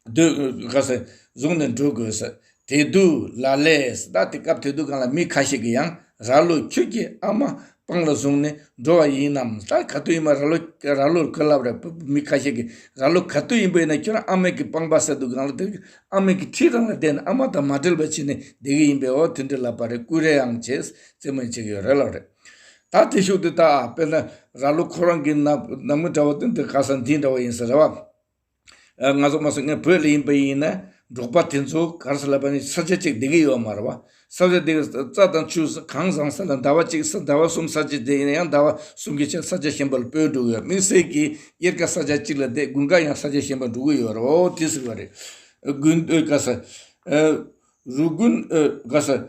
སྡོད་དགོས་ས་བཟུང་ནས་འགྲོ་དགོས་ས། དེ་དུས་ལ་ལས་ད་དེ་སྐབས་དེ་དུས་གང་ལ་མི་ཁ་ཤས་ཀྱིས་ཡང་ར་ལོ་ཁྱོད་ཀྱི་ཨ་མ་པང་ལ་བཟུང་ནས་འགྲོ་བ་ཡིན་ནམ་ད་ག་དུས་ཡིན་པ་ར་ལོ་ར་ལོ་ག་ལབ་རེད་མི་ཁ་ཤས་ཀྱིས་ར་ལོ་ག་དུས་ཡིན་པ་ཡིན་ན་ཁྱོད་རང་ཨ་མས་ཀྱི་པང་པ་ཟེར་དུས་གང་ལ་དེ་ཨ་མས་ཀྱི་ཁྲིད་རང་ལ་བསྡད་ནས་ཨ་མ་དང་མ་འབྲལ་བ་བྱས་ནས་བསྡད་ཀྱི་ཡིན་པས་འོ་དེ་འདྲ་ལབ་པ་རེད་ཀུ་རེ་ཡང་བྱས་རྩེད་མོ་བྱེད་ཀྱི་ཡོད་རེད་ལབ་རེད། ད་དེ་ཤུགས་དེ་ད་དཔེར་ན་ར་ལོ་ཁོ་རང་གི་ནང་ནང་མི་འདྲ་བ་དེ་འདི་ག་ས་འདི་འདྲ་བ་ཡིན་ས་རེད་བ། ང་ཚོ་མ་སོང་ངས་བོད་ལ་ཡིན་པ་ཡིན་ན་འབྲོག་པ་དེ་ཚོ་ག་རེ་ཟེར་ལབ་པ་ནི་ས་ཆ་གཅིག་བསྡད་ཀྱི་ཡོད་མ་རེད་བ། ས་ཆ་དེ་གི་རྩྭ་དང་ཆུ་གང་བཟང་ས་ལ་ཟླ་བ་གཅིག་ས་ཟླ་བ་གསུམ་ས་ཆ་དེ་ཡིན་ན་ཡང་ཟླ་བ་གསུམ་གྱི་ཆ་ས་ཆ་གཞན་པ་ལ་སྤོས་འགྲོ་གི་ཡོད། དམིགས་བསལ་གྱི་དབྱར་ཁ་ས་ཆ་གཅིག་ལ་བསྡད་དགུན་ཁ་ཡང་ས་ཆ་གཞན་པ་འགྲོ་གི་ཡོད་རེད། འོ་དེ་ཟེར་བ་རེད། དགུན་ཨོ་ག་ས་རུ་དགུན་ཨོ་ག་ས།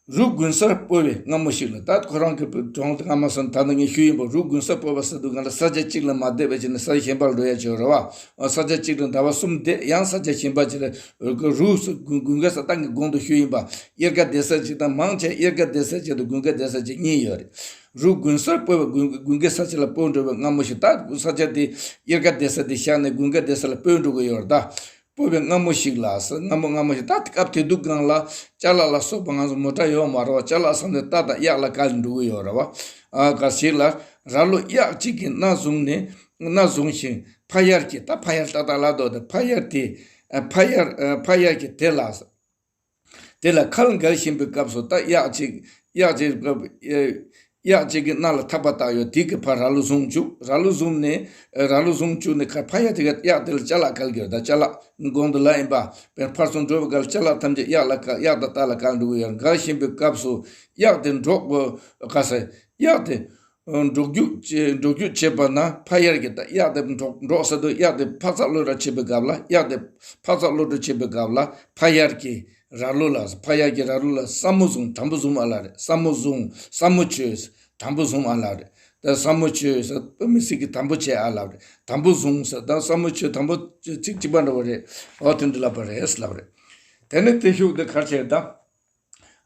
རུ་དགུན་སར་སྤོ་བའི་སྔ་མོ་ཞིག་ལ། ད་ཁོ་རང་གི་གྲོང་དུ་སྔ་མ་སོང་ད་ནི་ངས་ཞུས་ཡིན་པ། རུ་དགུན་སར་སྤོ་བ་ཟེར་དུས་སྒང་ལ་ས་ཆ་གཅིག་ལ་མ་བསྡད་པ་བྱས་ནས་ས་ཆ་གཞན་པ་ལ་འགྲོ་ཡ་བྱོས་རེད་བ། ཨ། ས་ཆ་གཅིག་ལ་ཟླ་བ་གསུམ་བསྡད། ཡང་ས་ཆ་གཞན་པ་ཅིག་ལ་རུ་དགུན་དགུན་ཁ་ས་ད་ངས་གོང་དུ་ཞུས་ཡིན་པ། དབྱར་ཁ་བསྡད་ས་གཅིག་དང་། མང་ཆེ་དབྱར་ཁ་བསྡད་ས་གཅིག་དང་དགུན་ཁ་བསྡད་ས་གཅིག་གཉིས་ཡོད་རེད། རུ་དགུན་སར་སྤོ་བའི་དགུན་དགུན་ཁའི་ས་ཆ་ལ་སྤོ་འགྲོ་བའི་སྔ་མོ་ཞིག་ད་ས་ཆ་དེ་དབྱར་ཁ་བསྡད་ས་དེ་བཞག་ནས་དགུན་ཁ་བསྡད་ས་ལ་སྤོ་འགྲོ་གི་ཡོད་རེད་ད། སྤོ་བའི་སྔ་མོ་ཞིག་ལ་ཟེར། སྔ་མོ་སྔ་མོ་ཞིག་ད་སྐབས་དེ་དུས་སྒང་ལ་ཅ་ལག་ལ་སོགས་པ་ང་ཚོ་མོ་ཊ་ཡོད་མ་རེད་བ། ཅ་ལག་ཟེར་ནས་རྟ་དང་གཡག་ལ་བཀལ་འགྲོ་གི་ཡོད་རེད་བ། ཨ། ག་ཞིག་ལ་ར་ལོ་གཡག་གཅིག་གིས་སྣ་བཟུང་ནས། སྣ་བཟུང་ཞིང་ཕ་གཡར་གྱིས། ད་ཕ་གཡར་ཏག་ཏག་ལབ་འདུག་སྟེ། ཕ་གཡར་དེ། ཨ། ཕ་གཡར། ཨ། ཕ་གཡར་གྱིས་དེ་ལ། དེ་ལ་ཁལ་འགེལ་བཞིན་པའི་སྐབས་སུ། ད་གཡག་གཅིག་གཡག་གཅིག་གཡག་གཅིག་གིས་སྣ་ལ་ཐག་པ་བཏགས་ཡོད། དེ་གི་ཕར་ར་ལོ་བཟུང་བཅུག་ར་ལོ་བཟུང་ནས། ར་ལོ་བཟུང་བཅུག་ནས་ཁར་ཕ་གཡར་དེ་ག་གཡག་དེ་ལ་ཅ་ལག་བཀལ་གྱི་ཡོད། ད་ཅ་ལག་གོང་དུ་ལབ་ཡིན་པ། དཔེར་ན་ཕར་ཚུར་འགྲོ་བའི་སྐབས་ལ་ཅ་ལག་ཐམས་ཅད་གཡག་ལ་བཀལ། གཡག་དང་རྟ་ལ་བཀལ་འགྲོ་གི་ཡོད། འགེལ་བཞིན་པའི་སྐབས་སུ་གཡག་དེ་འདྲོག་ག་ཟེར། གཡག་དེ་འདྲོག་རྒྱུག་བྱེད། འདྲོག་རྒྱུག་བྱེད་པ་ན་ཕ་གཡར་གྱིས། ད་གཡག་དེ་འདྲོག་འདྲོག་ཟེར་དུས་གཡག་དེ་ཕར་ཚག་སློག་ར་བྱེད་པའི་སྐབས་ལ། གཡག་དེ་ཕར་ཚག་སློག་ར་བྱེད་པའི་སྐབས་ལ་ཕ་གཡར་གྱིས་ར་ལོ་ལ། ཕ་གཡར་གྱིས་ར་ལོ་ལ་ས་མོ་བཟུང་། དམ་པོ་བཟུང་ཨ་ལ་རེད། ས་མོ་བཟུང་། ས་མོ་བྱོས། དམ་པོ་བཟུང་ཨ་ལ་རེད། ད་ས་མོ་བྱོས་ཟེར་བོད་མི་ཚིག་གི་དམ་པོ་བྱས་ཨ་ལ་རེད། དམ་པོ་བཟུང་ཟེར། ད་ས་མོ་བྱོས། དམ་པོ་ཚིག་གཅིག་པ་འདྲ་བོ་རེད། འོ་དེ་འདྲ་ལབ་པ་རེད་ལབ་རེད། དེ་ནས་དེ་ཤུགས་དེ་གར་བྱས་ད།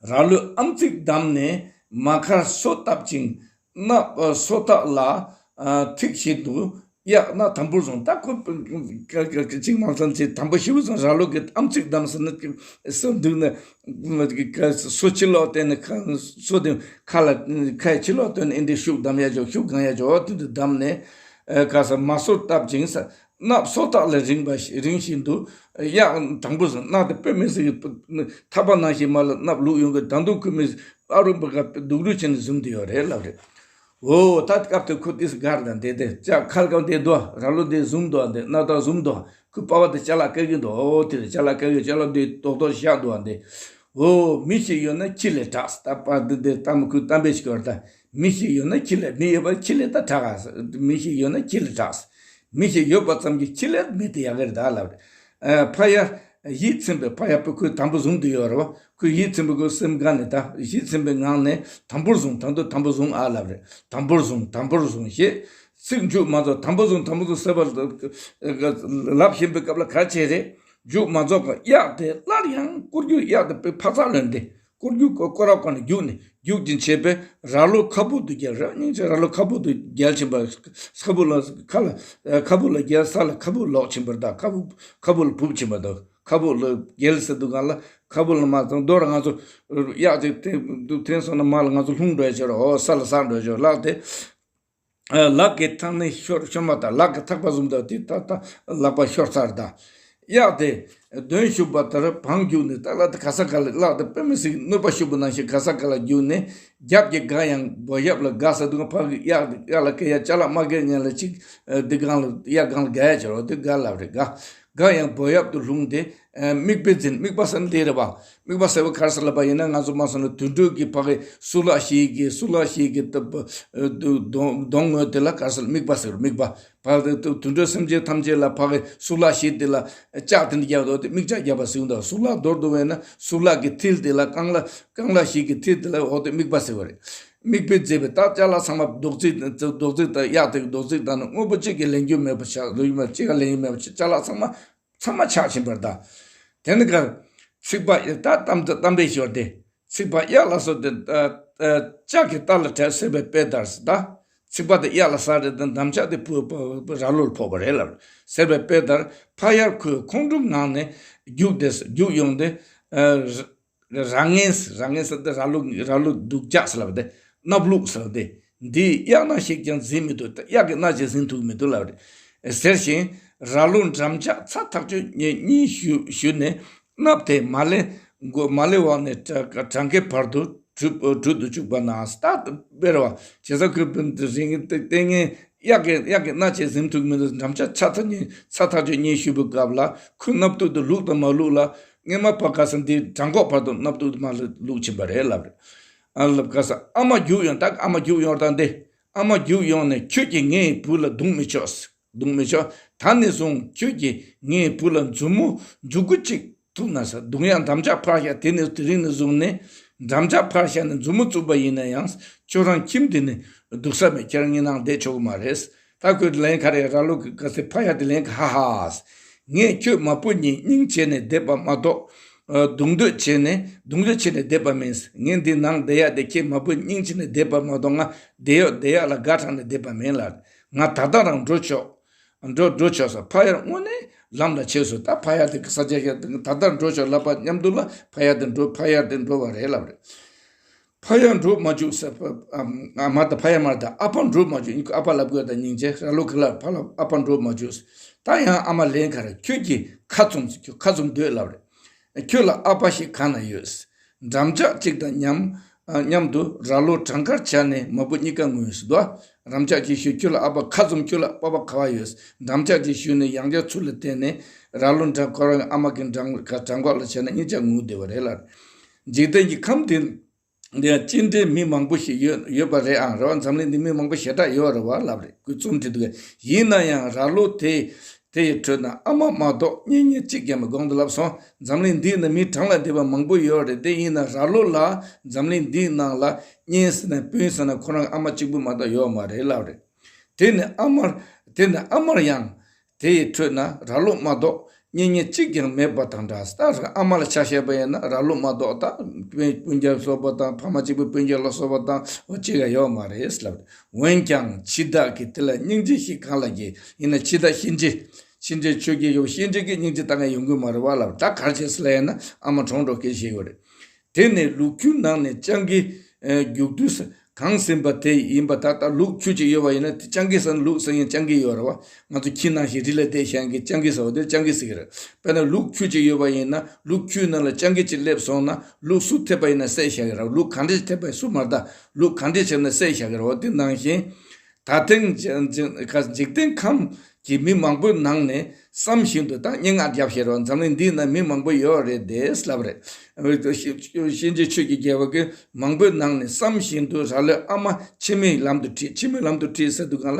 ར་ལོས་ཨམ་ཙིག་བསྡམས་ནས་མ་ཁར་སོ་བཏབ་ཅིང་། སྣབས་སོ་ཐག་ལ་ཐིགས་བཞིན་དུ་གཡག་སྣ་དམ་པོར་བཟུང་། ད་ཁོ་གཅིག་མ་ཚང་ཅིག་དམ་པོ་ཞེ་པོ་བཟུང་། ར་ལོ་གིས་ཨམ་ཙིག་བསྡམས་ཟེར་ན་སོ་འདུག་ན་སོ་ཕྱི་ལོགས་བསྟན་ནས་ཁ་སོ་དེ་ཁ་ལ་ཁའི་ཕྱི་ལོགས་བསྟན་ནས་ཨེ་འདྲའི་ཤུགས་བསྡམ་ཡ་ཅོག་ཤུགས་གང་ཡ་ཅོག་དེ་འདྲ་བསྡམས་ནས་ག་ས་མ་སོ་བཏབ་ཅིང་ཟེར། སྣབས་སོ་ཐག་ལ་རིང་བ་ཞིག་རིང་བཞིན་དུ་གཡག་དང་པོ་ཟེར། སྣ་དེ་དཔེ་མི་སྲིད་ཀྱི་ཐག་པ་ནང་བཞིན་མར་ལ་སྣབས་བླུགས་ཡོང་གི། ད་དུང་ཁོ་མི་ཨ་རུ་འབུ་ག་སྡུག་རུས་བྱས་ནས་བཟུང་དེ་ཡོད་རེད་ལབ་རེད། འོ་ད་སྐབས་དེ་ཁོ་ཏིས་གར་དང་དེ་དེ་ཅག་ཁལ་གང་དེ་དོ་ར་ལོ་དེ་བཟུང་དོ་དེ་སྣ་ཐག་བཟུང་དོ། ཁོ་པ་བ་དེ་ཅ་ལག་བཀལ་གྱི་འདུག་འོ་དེ་རེད། ཅ་ལག་བཀལ་གྱི་ཅ་ལག་དེ་ཏོག་ཏོག་བཞག་འདུག་དེ། འོ་མི་ཞིག་ཡོད་ན་ཁྱི་ལས་དྲག་ཟེར། ད་པ་འདི་འདི་གཏམ་ཁོས་གཏམ་དཔེ་ཞིག་ཡོད་རེད་ད། མི་ཞིག་ཡོད་ན་ཁྱི་ལས། མི་ཡོད་པ་ཁྱི་ལས་ད་དྲག་ག་ཟེར། མི་ཞིག་ཡོད་ན་ཁྱི་ལས་དྲག་ཟེར། མི་ཞིག་ཡོད་པ་ཙམ་གྱིས་ཁྱི་ལས་མི་དེ་ཡག་གི་རེད་ད་ལབ་རེད། ཨ། ཕ་གཡར་ཡིད་ཚིམ་པའི། ཕ་གཡར་པོ་ཁོས་དམ་པོ་བཟུང་དུ་ཡོད་རེད་བ། ཁོས་ཡིད་ཚིམ་པའི་ཁོའི་སེམས་ཁ་ནས་ད་ཡིད་ཚིམ་པའི་ངང་ནས་དམ་པོར་བཟུང་། ད་དུང་དམ་པོ་བཟུང་ཨ་ལབ་རེད། དམ་པོར་བཟུང་། དམ་པོར་བཟུང་ཞེས་ཚིག་མཇུག་མ་རྫོགས། དམ་པོ་བཟུང་། དམ་པོ་བཟུང་ཟེར་བ་ལབ་བཞིན་པའི་སྐབས་ལ་ག་བྱས་རེད། མཇུག་མ་རྫོགས་པར་གཡག་དེ་སླར་ཡང་སྐོར་རྒྱུག་གཡག་དེ་དཔེ་ཕར་ཚག་ལོན་ཏེ་སྐོར་རྒྱུག་སྐོར་ར་སྐོར་ནས་རྒྱུག་ནས་རྒྱུག་ཅིང་བྱས་པས་ར་ལོ་ཁ་སྦུབ་ཏུ་བརྒྱལ། ར་སྙིང་རྗེ། ར་ལོ་ཁ་སྦུབ་ཏུ་བརྒྱལ་ཕྱིན་པ། ཁ་སྦུབ་ལ་ཁ་ལ་ཁ་སྦུབ་ལ་བརྒྱལ། ས་ལ་ཁ་སྦུབ་ལོག་ཕྱིན་པར་གདའ། ཁ་སྦུབ་ཁ་སྦུབ་ལ་སྦུབ་ཕྱིན་པར་གདའ། ཁ་སྦུབ་ལ་བརྒྱལ་ཟེར་དུས་སྒང་ལ་ཁ་སྦུབ་ལ་མ་ཚང་མདོར་ང་ཚོ་གཡག་ཅིག་འཐེན་འཐེན་སོང་ན་མར་ལ་ང་ཚོ་ལྷུང་འགྲོ་ཡ་ཆེ་ར། འོ་ས་ལ་ཟག་འགྲོ་ཡ་ཆེ་ར་ལགས་ཏེ། ལག་གི་ཐག་ནི་ཤོར་ཤོར་མ་ཐག་ལག་གི་ཐག་པ་བཟུང་དང་དེ་ད་ལག་པ་ཤོར་ཚར་ད། གཡག་དེ་གདོན་ཞུགས་པ་ལྟར་བང་རྒྱུག་ནས། ད་ལག་དེ་ག་ས་ག་ལ་ལག་དེ་དཔེ་མི་སྲིད་གནོད་པ་ཤོར་བ་ནང་བཞིན་ག་ས་ག་ལ་རྒྱུག་ནས། རྒྱབ་ཀྱི་སྒ་ཡང་སྦོ་ཡབ་ལ་སྒ་ཟེར་དུས་ཕ་གི་གཡག་གཡག་ལ་སྐད་ཡ་ཅ་ལག་མ་སྐད་ཉན་ལ་ཅིག་འདི་སྒང་ལ་གཡག་སྒང་ལ་སྒ་ཡ་ཆེ་རོ་དེ་སྒ་ལབ་རེད། སྒ་སྒ་ཡང་སྦོ་ཡབ་ཏུ་ལྷུང་སྟེ། ཨ། རྨིག་པས་འཛིན། རྨིག་པ་ཟེར་ན་འདི་རེད་བ། རྨིག་པ་ཟེར་བ་ག་རེ་ཟེར་ལབ་པ་ཡིན་ན་ང་ཚོ་མ་སོང་ན་དུད་འགྲོ་གི་ཕ་གི་གཙུག་ལག་ཞིག་གི་གཙུག་ལག་ཞིག་གི་ད་གདོང་གདོང་ངོས་དེ་ལ་ག་རེ་ཟེར་རྨིག་པ་ཟེར། རྨིག་པ་ཕ་གི་དུད་འགྲོ་སེམས་ཅན་ཐམས་ཅད་ལ་ཕ་གི་གཙུག་ལག་ཞིག་དེ་ལ་ལྕགས་དེ་འདྲ་རྒྱབ་འདུག་དེ་རྨིག་ལྕགས་རྒྱབ་པ་ཟེར་འདུག་གཙུག་ལག་མདོར་བསྡུ་བས་ན་གཙུག་ལག་གི་མཐིལ་དེ་ལ་རྐང་ལག་རྐང་ལག་ཞིག་གི་མཐིལ་དེ་ལ་འོ་དེ་རྨིག་པ་ཟེར་བ་རེད། རྨིག་པས་མཛེས་པའི་ད་ཅ་ལག་ཚང་མ་རྡོག་རྫིས་རྡོག་རྫིས་དང་གཡག་དེ་རྡོག་རྫིས་དང་ནི་དངོས་པོ་གཅིག་གི་ལེན་རྒྱུ་མེད་པ་ཆགས། ལེན་རྒྱུ་མེད་པ་གཅིག་ག་ལེན་རྒྱུ་མེད་པ་ཆགས། ཅ་ལག་ཚང་མ་ཚང་མ་ཆག་ཕྱིན་པར་གདའ། དེ་ནི་ག་ཚིག་པ་ད་གཏམ་གཏམ་དཔེ་ཤོར་ཏེ། ཚིག་པ་གཡག་ལ་སོགས་ཏེ། ལྕགས་ཀྱི་རྟ་ལ་བྲེལ་ཟེར་བའི་དཔེ་ལྟར་ཟེར་ད། ཚིག་པ་དེ་གཡག་ལ་ཟེར་རེད་དང་འདམ་ལྕག་དེ་བུ་བུ་ར་ལོ་ལ་ཕོག་པ་རེད་ལབ་ཟེར་བའི་དཔེ་ལྟར་ཕ་གཡར་ཁོས་ཁོང་ཁྲོའི་ངང་ནས་རྒྱུག་སྟེ་རྒྱུག་ཡོང་སྟེ། ར་ངན། ར་ངན་ཟེར་ཏེ་ར་ལུག་ར་ལུག་སྡུག་ཅག་ཟེར་ལབ་སྟེ་སྣབས་ལུག་ཟེར་ཏེ་འདི་གཡག་སྣ་ཞིག་ཀྱང་ཟིན་མི་འདུག་གཡག་གི་སྣ་ཞིག་ཟིན་ཐུབ་མི་འདུག་ལབ་རེད་ཟེར་ཞིང་། ར་ལུག་འགྲམ་ལྕག་ཚ་ཐག་ཆོད་གཉིས་གཉིས་གཞུ་གཞུ་ནས་སྣབས་དེ་མ་ལེ་མགོ་མ་ལེ་འོག་ནས་བྲང་གའི་བར་དུ་གྲུབ་གྲུབ་ཏུ་བཅུག་པ་ན་ད་སྤེལ་བ་བྱེད་ས་ཁོས་བུ་འདི་རིང་གི་ལྟས་ངན། གཡག་གི་གཡག་གི་སྣ་ཞིག་ཟིན་ཐུབ་མི་འདུག་འགྲམ་ལྕག་ཚ་ཐག་གཉིས་ཚ་ཐག་ཆོད་གཉིས་གཞུ་བའི་སྐབས་ལ་ཁོས་སྣབས་ཐུག་ཏུ་ལུག་དང་མ་ལུག་ལ། སྔས་མ་ཕ་ག་ས་འདི་བྲང་ཁོག་བར་དུ་སྣབས་ཐུག་མ་ལུག་ཕྱིན་པ་རེད་ལབ་རེད། ཨ་ལབ་ག་ས་ཨ་མ་རྒྱུག་ཡོང་། ད་ཨ་མ་རྒྱུག་ཡོང་ད་འདི་ཨ་མ་རྒྱུག་ཡོང་ནས། ཁྱོད་ཀྱིས་ངའི་བུ་ལ་རྡུང་མི་ཆོག་རྡུང་མི་ཆོག་ད་ནས་བཟུང་ཁྱོད་ཀྱིས་ངའི་བུ་ལ་མཛུབ་མོ་མཛུབ་གུ་གཅིག་ཐུག་ན་ཟེར། རྡུང་ཡག་འདམ་ལྕག་ཕར་བཞག་དེ་ནས་དེ་རིང་ནས་བཟུང་ནས་ འགྲམ་ལྕག་ཕར་བཞག་ནས་མཛུབ་མོ་བཙུགས་པ་ཡིན་ན་ཡང་། ཁྱོད་རང་ཁྱིམ་འདི་ནས་སྡུག་ས་མེད། ཁྱེད་རང་ངའི་ནང་བསྡད་ཆོག་གི་མ་རེད། ད་ཁོས་ལན་ག་རེ། ར་ལོ་གི་ག་ཚོད་ཕ་ཡ་དེ་ལན་ག་ཧ་ཧ། ངས་ཁྱོད་མ་བུ་གཉིས་སྙིང་རྗེ་ནས་བསྡད་པ་མ་གཏོགས། ཨ། རྡུང་འདོད་བྱས་ནས་རྡུང་འདོད་བྱས་ནས་བསྡད་པ་མིན། ངས་འདི་ནང་བསྡད་ཡག་དེ་ཁྱེད་མ་བུ་སྙིང་རྗེ་ནས་བསྡད་པ་མ་གཏོགས། ང་བསྡད་ཡག་བསྡད་ཡག་ལ་དགའ་དྲགས་ནས་བསྡད་པ་མིན་ལ། ང་ད་ལྟ་རང་འགྲོ་ཆོག་འགྲོ་འགྲོ་ཆོག་ཟེར། ཕ་ཡར་དངོས་གནས་ལམ་ལ་ཆས་སོང་། ད་ཕ་ཡ་དེ་ས་ཆ་ཞིག་ད་ལྟ་འགྲོ་ཆོག་ལབ་པ་མཉམ་དུ་ལ་ཕ་ཡ་དེ་འགྲོ། ཕ་ཡ་དེ་འགྲོ་བ་རེད་ལབ་རེད། ཕ་ཡ་འགྲོ་མ་བཅུག་ཟེར། ཨ་མ་ད་ཕ་ཡ་མ་ད་ཨ་ཕ་འགྲོ་མ་བཅུག་ཨ་ཕ་ལབ་དགོས། ད་སྙིང་རྗེ། ར་ལོ་གི་ལ་ཕ་ལ་ཨ་ཕ་འགྲོ་མ་བཅུག་ད་ཡང་ཨ་མ་ལན་ག་རེ། ཁྱོད་ཀྱིས་ཁ་བཙུམས། ཁྱོད་ཁ་བཙུམས་སྡོད་ལབ་རེད། ཁྱོད་ལ་ཨ་ཕ་ཞིག་གང་ན་ཡོད། འགྲམ་ལྕག་གཅིག་དང་མཉམ་མཉམ་དུ་ར་ལོ་བྲང་ཁར་བྱས་ནས་མ་བུ་གཉིས་ཀ་ངུས་སུ་འདུག་འགྲམ་ལྕག་ཅིག་གཞུས། ཁྱོད་ལ་ཨ་ཕ་ཁ་བཙུམས། ཁྱོད་ལ་ཨ་ཕ་ག་བ་ཡོད། འགྲམ་ལྕག་ཅིག་གཞུས་ནས་ཡང་བསྐྱར་ཚུར་ལ་བལྟས་ནས་ར་ལོ་འགྲམ་ཁོ་རང་ཨ་མ་གི་འགྲམ་ག་བྲང་ཁོག་ལ་བྱས་ནས་གཉིས་ཆ་ངུས་བསྡད་པ་རེད་ལ། འཇིག་རྟེན་གྱི་ཁམས་འདི་འདི་ཡང་ཅི་འདྲའི་མི་མང་པོ་ཞིག་ཡོད་ཡོད་པ་རེད་ཨང་། རེད་བ། འཛམ་གླིང་འདི་མི་མང་པོ་ཞེ་དྲག་ཡོད་རེད་བ་ལབ་རེད། ཁོས་རྩོམ་བྲིས་འདུག་གས། ཡིན་ན་ཡང་ར་ལོ་དེ་དེ་ཡི་ཁྲོད་ན་ཨ་མ་མ་གཏོགས་གཉེན་ཉེ་གཅིག་ཀྱང་མེད། གོང་དུ་ལབ་སོང་། འཛམ་གླིང་འདིའི་ནང་མི་གྲངས་ལས་འདས་པ་མང་པོ་ཡོད་རེད། དེ་ཡིན་ན་ར་ལོ་ལ་འཛམ་གླིང་འདིའི་ནང་ལ་གཉེན་ཟེར་ན་སྤུན་ཟེར་ན་ཁོ་རང་ཨ་མ་གཅིག་པུ་མ་གཏོགས་ཡོད་མ་རེད་ལབ་རེད། དེ་ནི་ཨ་མར་དེ་ནི་ཨ་མར་ཡང་དེ་ཡི་ཁྲོད་ན་ར་ལོ་མ་གཏོགས་གཉེན་ཉེ་གཅིག་ཀྱང་མེད་པ་དང་འདྲ། ད་ཨ་མ་ལ་ཆ་བཞག་པ་ཡིན་ན་ར་ལོ་མ་གཏོགས་ད་སྤུན་སྤུན་ཀྱག་སོགས་པ་དང་ཕ་མ་གཅིག་པུ་སྤུན་ཀྱག་ལ་སོགས་པ་དང་འོ་གཅིག་ཡང་ཡོད་མ་རེད་ལབ། འོན་ཀྱང་འཆི་བདག་གིས་དེ་ལ་སྙིང་རྗེ་ཞིག་གང་ལ་སྐྱེ། ཡིན་ན་འཆི་བདག་གཤིན་རྗེ་གཤིན་རྗེ་ཆོས་རྒྱལ་ཡོད། གཤིན་རྗེ་གིས་སྙིང་རྗེ་བཏང་ཡ་ཡོང་གི་མ་རེད་བ་ལབ། ད་ག་རེ་བྱས་ཟེར་ལབ་ཡིན་ན་ཨ་མ་གྲོངས་འགྲོ་སྐད་བཤད་ཡོད་རེད། དེ་ནས་ལུག་ཁྱུ་ནང་ནས་སྤྱང་ཀི་རྒྱུག་དུས་གང་ཟིན་པ་དེ་ཡིན་པ། ད་ལྟ་ལུག་ཁྱུ་གཅིག་ཡོད་པ་ཡིན་ན། དེ་སྤྱང་ཀི་ཟེར་ན་ལུག་ཟེར་ཡང་སྤྱང་ཀི་ཡོད་རེད་བ། ང་ཚོ་ཁྱི་ནང་བཞིན་རི་ལ་བསྡད་བཞག་མཁན་སྤྱང་ཀི་ཟེར་བ་དེ་སྤྱང་ཀི་ཟེར་གི་རེད། དཔེར་ན་ལུག་ཁྱུ་གཅིག་ཡོད་པ་ཡིན་ན། ལུག་ཁྱུའི་ནང་ལ་སྤྱང་ཀི་གཅིག་སླེབས་སོང་ན་ལུག་སུ་ཐེབས་པ་ཡིན་ན་བསད་བཞག་གི་རེད། ལུག་ག་འདྲས་ཐེབས་པ་སུ་མ་ལྟ་ལུག་ག་འདྲས་བྱས་ན་བསད་བཞག་གི་རེད་བ། དེ་ནང་བཞིན། ད་ཐེངས་འཇིག་རྟེན་ཁམས་ཀྱི་མི་མང་པོའི་ནང་ནས་བསམ་བཞིན་དུ་ད་སྙན་ངག་བརྒྱབ་བཞག་རེད་བ། འཛམ་གླིང་འདིའི་ནང་མི་མང་པོ་ཡོད་རེད་དེ་ལབ་རེད། གཤིན་རྗེ་ཆོས་ཀྱི་རྒྱལ་པོ་གིས་མང་པོའི་ནང་ནས་བསམ་བཞིན་དུ་ར་ལོའི་ཨ་མ་འཆི་མེད་ལམ་དུ་ཁྲིད། འཆི་མེད་ལམ་དུ་ཁྲིད་ཟེར་དུས་སྒང་ལ་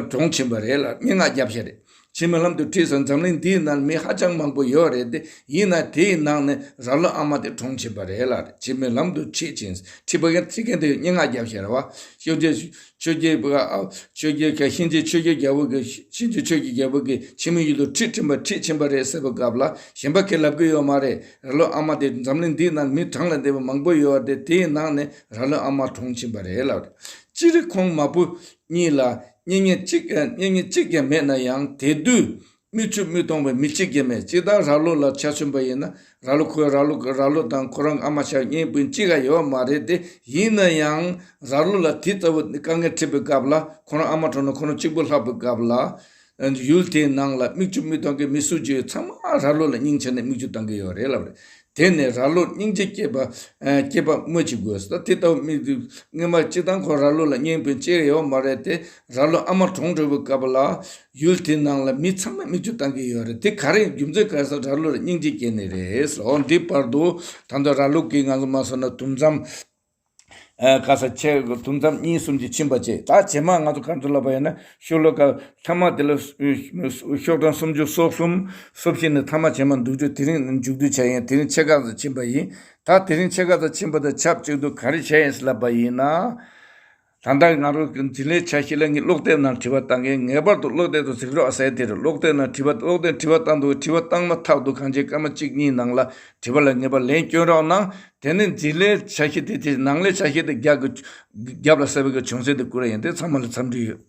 གྲོངས་ཕྱིན་པ་རེད་ལ་སྙན་ངག་བརྒྱབ་བཞག་རེད། འཆི་མེད་ལམ་དུ་ཁྲིད་ཟེར། འཛམ་གླིང་འདིའི་ནང་མི་ཧ་ཅང་མང་པོ་ཡོད་རེད་དེ། ཡིན་ན་དེའི་ནང་ནས་ར་ལོའི་ཨ་མ་དེ་གྲོངས་ཕྱིན་པ་རེད་ལ། འཆི་མེད་ལམ་དུ་ཁྲིད་ཅིང་། ཁྲིད་པ་ཡང་ཁྲིད་མཁན་དེ་སྙན་ངག་བརྒྱབ་བཞག་རེད་བ། གཤིན་རྗེ་ཆོས་རྒྱལ་པོ་ཨ་ཆོས་རྒྱལ་ག་གཤིན་རྗེ་ཆོས་རྒྱལ་རྒྱལ་པོ་གིས་གཤིན་རྗེ་ཆོས་ཀྱི་རྒྱལ་པོ་གིས་འཆི་མེད་ཡུལ་དུ་ཁྲིད་ཁྲིད་པ་ཁྲིད་ཕྱིན་པ་རེད་ཟེར་བའི་སྐབས་ལ་གཞན་པ་གིས་ལབ་གི་ཡོད་མ་རེད། ར་ལོའི་ཨ་མ་དེ་འཛམ་གླིང་འདིའི་ནང་མི་གྲངས་ལས་འདས་པ་མང་པོ་ཡོད་རེད་དེ། དེའི་ནང་ནས་ར་ལོའི་ཨ་མ་གྲོངས་ཕྱིན་པ་རེད་ལབ་རེད། སྤྱིར་ཁོང་མ་བུ་གཉིས་ལ་གཉེན་ཉེ་གཅིག་གཉེན་ཉེ་གཅིག་ཀྱང་མེད་ན་ཡང་། དེ་དུས་མིག་ཆུ་མིག་མཐོང་བའི་མི་གཅིག་ཀྱང་མེད། སྤྱིར་བཏང་ར་ལོ་ལ་ཆ་མཚོན་པ་ཡིན་ན། ར་ལོ་ཁོའི་ར་ལོ་ར་ལོ་དང་ཁོ་རང་ཨ་མ་ཆགས་གཉེན་སྤུན་གཅིག་ཀ་ཡོད་མ་རེད་དེ། ཡིན་ན་ཡང་ར་ལོ་ལ་དེ་ལྟ་བུ་དཀའ་ངལ་འཕྲད་པའི་སྐབས་ལ། ཁོ་རང་ཨ་མ་གྲོངས་ནས་ཁོ་རང་གཅིག་པུ་ལྷག་པའི་སྐབས་ལ། ཡུལ་དེའི་ནང་ལ་མིག་ཆུ་མིག་མཐོང་མཁན་མི་སུ་གཅིག་ཡོད། ཚང་མ་ར་ལོ་ལ་སྙིང་རྗེ་ནས་མིག་ཆུ་བཏང་གི་ཡོད་རེད་ལབ་རེད། དེ་ནས་ར་ལོ་སྙིང་རྗེ་སྐྱེས་པ་ཨ་སྐྱེས་པ་སྨོས་ཅི་དགོས། ད་དེ་ལྟ་བུ་མི་དེ་སྔོན་མ་སྤྱིར་བཏང་ཁོ་ར་ལོ་ལ་གཉེན་སྤུན་གཅིག་ཡོད་མ་རེད་དེ། ར་ལོ་ཨ་མ་གྲོངས་འགྲོ་བའི་སྐབས་ལ་ཡུལ་དེ་ནང་ལ་མི་ཚང་མས་མིག་ཆུ་བཏང་གི་ཡོད་རེད། དེ་ག་རེ་རྒྱུ་མཚན་ག་རེ་ཟེར། ར་ལོ་ལ་སྙིང་རྗེ་སྐྱེས་ནས་རེད་ཟེར། འོ་འདི་བར་དུ་ད་ལྟ་ར་ལོ་གིས་ང་ཚོ་མ་སོང་ན་དུམ་མཚམས། ཨ་ག་ས་ཆེ་དུམ་མཚམས་གཉིས་གསུམ་ཅིག་ཕྱིན་པ་བྱས། ད་རྗེས་མ་ང་ཚོ་ག་ཚོད་ལབ་པ་ཡིན་ན། ཤོ་ལོ་ཀ་ཐ་མ་དེ་ལ་ཤོག་གྲངས་སུམ་ཅུ་སོ་གསུམ། སོ་བཞི་ནས་ཐ་མ་རྗེས་མ་འདུག་རྒྱུ་དེ་རིང་མཇུག་བསྡུ་བྱས་ཡིན། དེ་རིང་ཕྱེད་ཀ་ཙམ་ཕྱིན་པ་ཡིན། ད་དེ་རིང་ཕྱེད་ཀ་ཙམ་ཕྱིན་པ་དང་ཆབས་ཅིག་ཏུ་ག་རེ་བྱས་ཡིན་ཟེར་ལབ་པ་ཡིན་ན། ད་ལྟ་ང་རང་གི་འཛིན་ལས་འཆར་གཞི་ལ་ངས་ཀློག་དེབ་ནང་དྲི་བ་བཏང་གིན། ངེས་པར་དུ་ཀློག་དེབ་དུ་གཟིགས་རོགས་ཟེར་དེ་རེད། ཀློག་དེབ་ནང་དྲི་བ་ཀློག་དེབ་དྲི་བ་བཏང་འདུག་དྲི་བ་བཏང་མ་ཐག་ཏུ་གང་ཅི་སྐར་མ་གཅིག་གཉིས་ནང་ལ་དྲི་བ་ལ་ངེས་པར་ལན་སྐྱོན་རོགས་གནང་། དེ་ནས་འཛིན་ལས་འཆར་གཞི་དེ་དེ་ནང་ལས་འཆར་གཞི་དེ་རྒྱབ་ཀྱི་རྒྱབ་ལ་གསལ་བའི་གི་བྱུང་ཚུལ་དེ་བསྐུར་ཡིན། དེ་ཚང་མ་ལ་འཚམས་འདྲི་ཡོད།